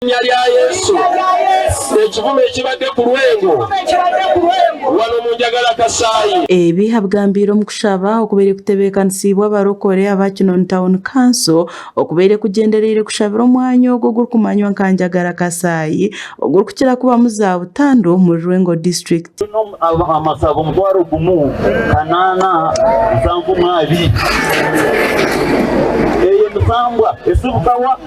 Linnya lya Yesu, ekivume ekibadde ku Lwengo wano mu Njagala Kasaayi. Ebi abigambiire omu kushaba okubaire kutebeekanisiibwe abarokore aba Kinoni Town Council okubaire kugyendereire kushabira omwanya ogu ogurikumanywa nka Njagala Kasaayi ogurikukira kubamu za butandu omuri Lwengo District. Amasabo omutwaro gumu kanaana nsanvu mwabiri. Eyo emisambwa esibuka wa?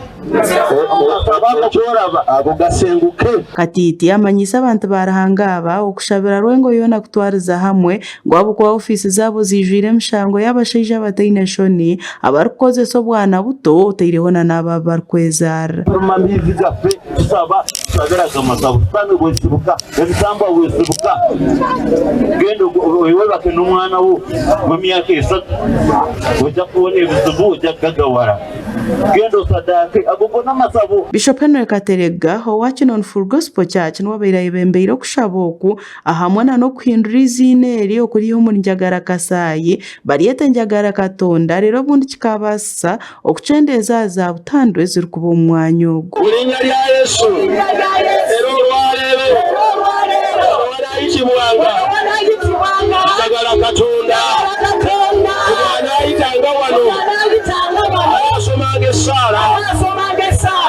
Ago gasenguke. Katiiti amanyiise abantu ba Ruhanga aba okushabira Rwengo yoona kutwariza hamwe ngu ahabw'okuba ofiisi zaabo ziijwire emishango y'abashaija abataine nshoni abarikukozesa obwana buto otaireho na n'abo abu barikwezaarira. Turuma amaizi gaffe tusaba tusabiraga amasabo sitaane bwesibuka emisambwa bwesibuka genda webake n'omwana wo w'emyaka esatu ojja kubona ebizibu ojja kugagawara. Genda osadaake. Ago go n'amasabo. Bishop Henry Kateregga owa Kinoni Full Gospel Church niwe abaire ayebembeire okushaba oku ahamwe na n'okuhindura eiziina eri okuriiha omuri Njagara Kasaayi baryete Njagara Katonda reero obundi kikabaasisa okukyendeeza aha za butandu ezirikuba omu mwanya ogu. Mu linnya lya Yesu, era olwaleero owanaayitibwanga Njagala Katonda. Buli anaayitanga wano anaasomanga essaala,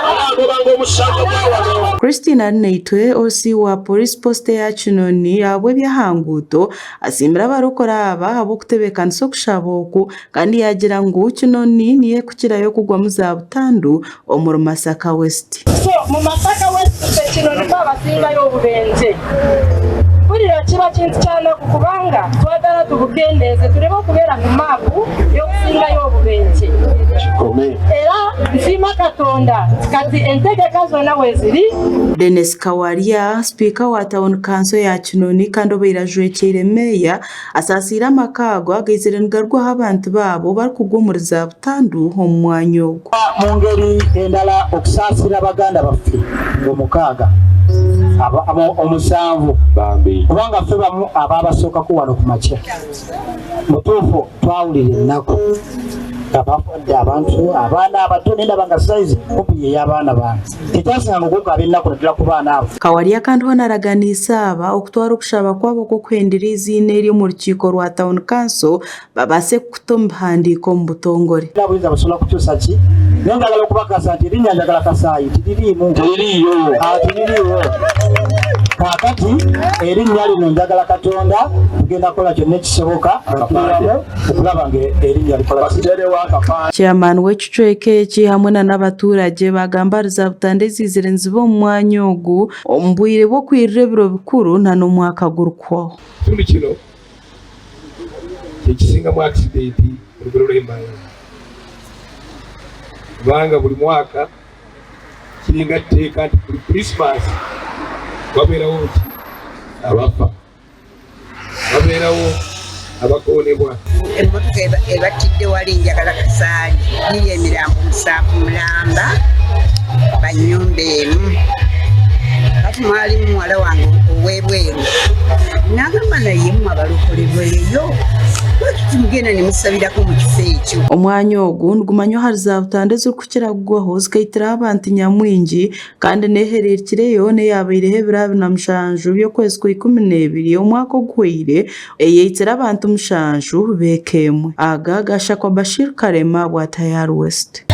anaagobanga omusango gwa wano. Christine Arinaitwe, OC wa Police Post eya Kinoni ahabw'eby'ahanguuto asiimire abarokore aba ahabw'okutebeekanisa okushaba oku kandi yaagira ngu Kinoni niyo erikukirayo kugwamu za butandu omuri Masaka West. So mu Masaka West ffe Kinoni ffe abasingayo obubenje. Mpurira kiba kintu kyanaku kubanga twagala tubukendeeze turebe okubeera ku maapu y'okusingayo obubenje. Era nsiima Katonda nti kati entegeka zona weziri. Denis Kawalya, Sipiika wa tauni kanso ya Kinoni kandi obaire ajwekyeire Meeya Asaasiire amaka ago agaizire nigarugwaho abantu baabo barikugwa omuri zaabutandu omu mwanya ogwo. Mu ngeri endala okusaasira baganda baffe omukaaga, omusanvu, kubanga ffe bamu abaabasookako wano ku makya. Mutuufu twawulira ennaku nga bafudde abantu abaana abato naye ndaba nga sayizi kumpi y'ey'abaana bange. Tekyasinganga okukaaba ennaku naddala ku baana abo. Kawalya kandi hoona araganiise aba okutwara okushaba kwabo kw'okuhendera eiziina eri omu rukiiko rwa Town Council babaase kukuta omu bihandiiko omu butongore. Talina buyinza busobola kukyusa ki naye njagala okubakasa nti erinnya Njagala Kasaayi tiririimu. Teririiyo. Ah, tiririiwo. Kaakati erinnya lino Njagala Katonda tugenda kukola kyonna ekisoboka nga tuli wamu okulaba nga erinnya likola ki. Chairman w'ekicweka eki hamwe na n'abaturagye baagamba ahari zaabutanda eziizire niziba omu mwanya ogu omu bwire bw'okwirira ebiro bikuru na n'omwaka gurikuhwaho. Ekitundu kino kyekisingamu akisidenti omu ruguudo rw'e Mbarara kubanga buri mwaka kiringa kiteeka nti buri Kurisimasi wabeeraho ki abafa. Wabeerawo abakoonebwa. Emmotoka ebattidde wali njagala kasaali giri emirambo musanvu mulamba ba nnyumba emu kati mwalimu muwala wange ow'ebweru n'agamba naye mmwe abalokole bweyo lwaki timugenda ne musabirako mu kifo ekyo. Omwanya ogu nigumanywa ahari zaabutanda ezirikukira kugwaho zikaitiraho abantu nyamwingi Kandi n'ehereerukireyo n'eyaabaireho ebiro abiri na mushanju by'okwezi kwa Ikumineebiri omwaka oguhweire, eyaitsire abantu mushanju b'eka emwe. Aga gaashakwa Bashir Karema bwa Tayari West.